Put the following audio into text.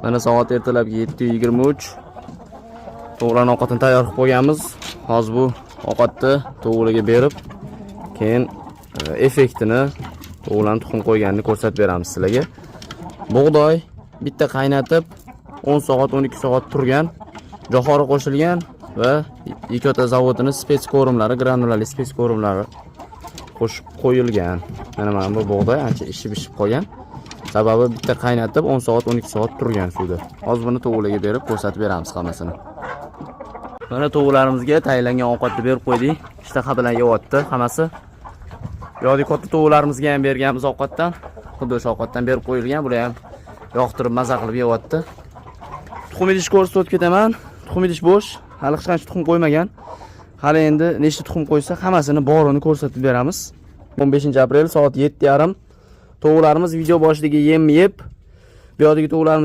Mana soat ertalabki 7:23. Tovuqlarni ovqatini tayyor qilib qo'yganmiz. Hozir bu ovqatni tovuqlarga berib, keyin effektini, tovuqlarni tuxum qo'yganini ko'rsatib beramiz sizlarga. Bug'doy bitta qaynatib 10 soat, 12 soat turgan, jo'xori qo'shilgan va Ikota zavodini спецкорм lari, granulali спецкорм lari qo'shib qo'yilgan. Mana bu bug'doy ancha ishib-ishib qolgan. Sababi bitta qaynatib 10 soat, 12 soat turgan suvda. Hozir buni tovuqlarga berib ko'rsatib beramiz hammasini. Mana tovuqlarimizga tayinlangan ovqatni berib qo'ydik. Ishtaha bilan yeyapti hammasi. Bu yoqdagi katta tovuqlarimizga ham berganmiz ovqatdan. Xuddi o'sha ovqatdan berib qo'yilgan. Bular ham yoqtirib, maza qilib yeyapti. Tuxum idish ko'rsatib o'tib ketaman. Tuxum idish bo'sh. Hali hech qancha tuxum qo'ymagan. Hali endi nechta tuxum qo'ysa, hammasini borini ko'rsatib beramiz. 15 aprel soat 7:30. Tovuqlarimiz video boshidagi yemni yeb, bu yoqdagi tovuqlarimiz